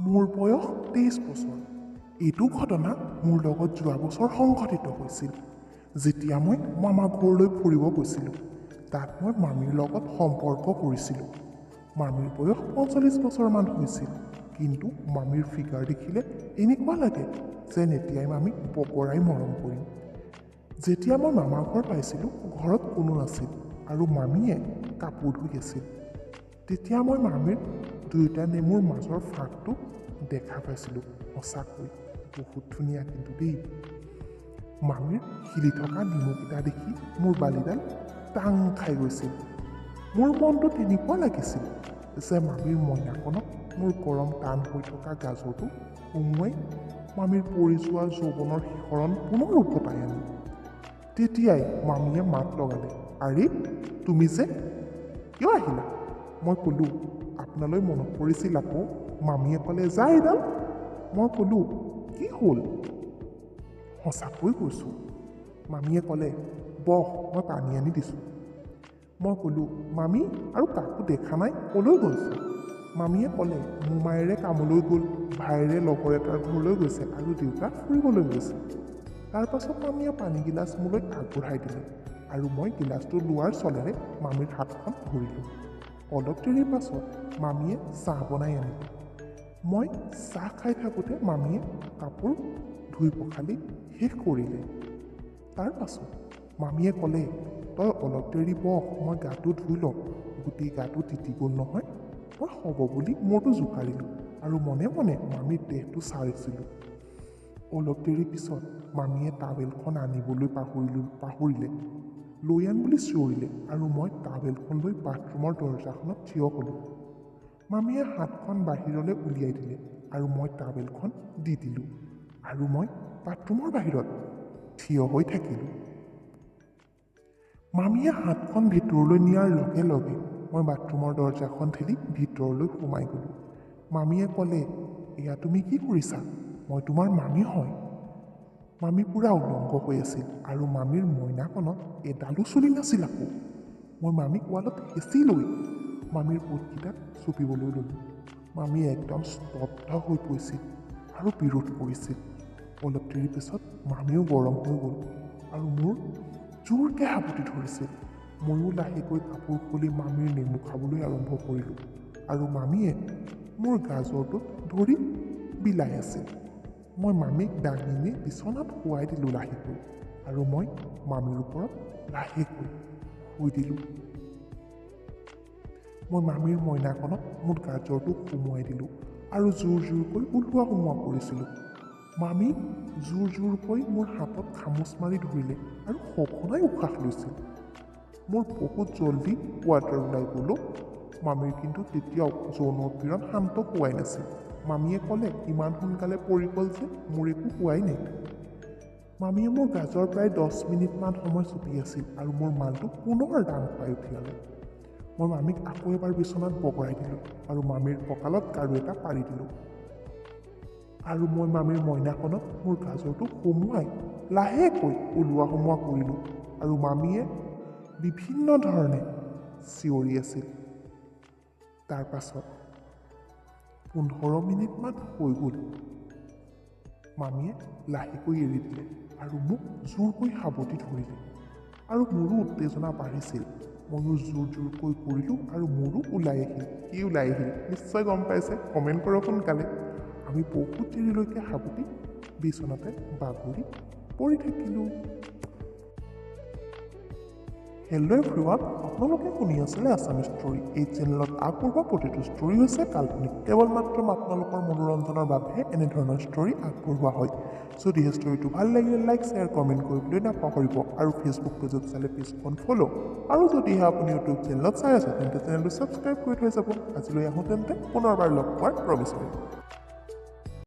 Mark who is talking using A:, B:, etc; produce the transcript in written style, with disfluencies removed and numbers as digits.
A: মোৰ বয়স 23 বছৰ। এইটো ঘটনা মোৰ লগত যোৱা বছৰ সংঘটিত হৈছিল, যেতিয়া মই মামা ঘৰলৈ ফুৰিব গৈছিলোঁ। তাত মই মামীৰ লগত সম্পৰ্ক কৰিছিলোঁ। মামীৰ বয়স 45 বছৰমান হৈছিল, কিন্তু মামীৰ ফিগাৰ দেখিলে এনেকুৱা লাগে যেন এতিয়াই মামীক বগৰাই মৰম কৰিম। যেতিয়া মই মামা ঘৰ পাইছিলোঁ, ঘৰত কোনো নাছিল আৰু মামীয়ে কাপোৰ ধুই আছিল। তেতিয়া মই মামীৰ দুয়োটা নেমুৰ মাজৰ ফাঁকটো দেখা পাইছিলোঁ। সঁচাকৈ বহুত ধুনীয়া কিন্তু দেই। মামীৰ হিলি থকা নেমুকেইটা দেখি মোৰ বালিডাল টাং খাই গৈছিল। মোৰ মনটো তেনেকুৱা লাগিছিল যে মামীৰ মইনাকণক মোৰ গৰম টান হৈ থকা গাজৰটো সুমুৱাই মামীৰ পৰি যোৱা যৌৱনৰ শিহৰণ পুনৰ উভতাই আনিম। তেতিয়াই মামীয়ে মাত লগালে, আৰে তুমি যে কিয় আহিলা? মই ক'লোঁ, আপোনালৈ মনত পৰিছিল আকৌ। মামীয়ে ক'লে, যা এইডাল। মই ক'লোঁ, কি হ'ল? সঁচাকৈ কৈছোঁ। মামীয়ে ক'লে, বহ, মই পানী আনি দিছোঁ। মই ক'লোঁ, মামী আৰু কাকো দেখা নাই, ক'লৈ গৈছোঁ? মামীয়ে ক'লে, মোমায়েৰে কামলৈ গ'ল, ভায়েৰে লগৰ এটাৰ ঘৰলৈ গৈছে আৰু দেউতা ফুৰিবলৈ গৈছে। তাৰপাছত মামীয়ে পানী গিলাচ মোলৈ আগবঢ়াই দিলে আৰু মই গিলাচটো লোৱাৰ চলেৰে মামীৰ হাতখন ধৰিলোঁ। অলপ দেৰিৰ পাছত মামীয়ে চাহ বনাই আনিলে। মই চাহ খাই থাকোঁতে মামীয়ে কাপোৰ ধুই পখালি শেষ কৰিলে। তাৰপাছত মামীয়ে ক'লে, তই অলপ দেৰি বহ, মই গাটো ধুই লওঁ, গোটেই গাটো তিতি গ'ল নহয়। মই হ'ব বুলি মূৰটো জোকাৰিলোঁ আৰু মনে মনে মামীৰ দেহটো চাইছিলোঁ। অলপ দেৰিৰ পিছত মামীয়ে টাৱেলখন আনিবলৈ পাহৰিলে, লৈ আন বুলি চিঞৰিলে আৰু মই টাৱেলখন লৈ বাথৰুমৰ দৰ্জাখনত থিয় হ'লোঁ। মামীয়ে হাতখন বাহিৰলৈ উলিয়াই দিলে আৰু মই টাৱেলখন দি দিলোঁ আৰু মই বাথৰুমৰ বাহিৰত থিয় হৈ থাকিলোঁ। মামীয়ে হাতখন ভিতৰলৈ নিয়াৰ লগে লগে মই বাথৰুমৰ দৰ্জাখন ঠেলি ভিতৰলৈ সোমাই গ'লোঁ। মামীয়ে ক'লে, এয়া তুমি কি কৰিছা? মই তোমাৰ মামী হয়। মামী পূৰা উলংগ হৈ আছিল আৰু মামীৰ মইনাকণত এডালো চুলি নাছিল আকৌ। মই মামীক ৱালত হেঁচি লৈ মামীৰ ওঁঠকেইটাত চুপিবলৈ ল'লোঁ। মামী একদম স্তব্ধ হৈ পৰিছিল আৰু বিৰোধ কৰিছিল। অলপ দেৰিৰ পিছত মামীও গৰম হৈ গ'ল আৰু মোৰ জোৰকৈ সাৱটি ধৰিছিল। ময়ো লাহেকৈ কাপোৰ খুলি মামীৰ নেমু খাবলৈ আৰম্ভ কৰিলোঁ আৰু মামীয়ে মোৰ গাজৰটোত ধৰি বিলাই আছিল। মই মামীক দাঙি নি বিচনাত শুৱাই দিলোঁ লাহেকৈ আৰু মই মামীৰ ওপৰত লাহেকৈ শুই দিলোঁ। মই মামীৰ মইনাকণত মোৰ গাজৰটো সুমুৱাই দিলোঁ আৰু জোৰ জোৰকৈ ওলোৱা সোমোৱা কৰিছিলোঁ। মামী জোৰ জোৰকৈ মোৰ হাতত খামোচ মাৰি ধৰিলে আৰু সঘনাই উশাহ লৈছিল। মোৰ বহুত জল্দি ৱাটাৰ ওলাই গ'লো। মামীৰ কিন্তু তেতিয়াও যৌন উৎপীড়ন শান্ত হোৱাই নাছিল। মামীয়ে ক'লে, ইমান সোনকালে পৰি গ'ল যে মোৰ একো হোৱাই নাই। মামীয়ে মোৰ গাজৰ প্ৰায় 10 মিনিটমান সময় চুপি আছিল আৰু মোৰ মালটো পুনৰ দাং খুৱাই উঠিয়ালে। মই মামীক আকৌ এবাৰ বিচনাত বগৰাই দিলোঁ আৰু মামীৰ কঁকালত গাৰু এটা পাৰি দিলোঁ আৰু মই মামীৰ মইনাখনত মোৰ গাজৰটো সুমুৱাই লাহেকৈ ওলোৱা সোমোৱা কৰিলোঁ আৰু মামীয়ে বিভিন্ন ধৰণে চিঞৰি আছিল। তাৰ পাছত 15 মিনিটমান হৈ গ'ল। মামীয়ে লাহেকৈ এৰি দিলে আৰু মোক জোৰকৈ সাৱটি ধৰিলে আৰু মোৰো উত্তেজনা বাঢ়িছিল। ময়ো জোৰ জোৰকৈ কৰিলোঁ আৰু মোৰো ওলাই আহিল। কি ওলাই আহিল নিশ্চয় গম পাইছে, কমেণ্ট কৰক সোনকালে। আমি বহুত দেৰিলৈকে সাৱটি বিচনাতে বাগৰি পৰি থাকিলোঁ। হেল্ল' এভৰিৱান, আপোনালোকে শুনি আছিলে আছামিজ ষ্টৰী। এই চেনেলত আগবঢ়োৱা প্ৰতিটো ষ্টৰী হৈছে কাল্পনিক, কেৱল মাত্ৰ আপোনালোকৰ মনোৰঞ্জনৰ বাবেহে এনেধৰণৰ ষ্টৰী আগবঢ়োৱা হয়। যদিহে ষ্টৰীটো ভাল লাগিলে লাইক, শ্বেয়াৰ, কমেণ্ট কৰিবলৈ নাপাহৰিব আৰু ফেচবুক পেজত চালে পেজখন ফ'ল' আৰু যদিহে আপুনি ইউটিউব চেনেলত চাই আছে তেন্তে চেনেলটো ছাবস্ক্ৰাইব কৰি থৈ যাব। আজিলৈ আহোঁ তেন্তে, পুনৰবাৰ লগ পোৱাৰ প্ৰমিছ কৰিম।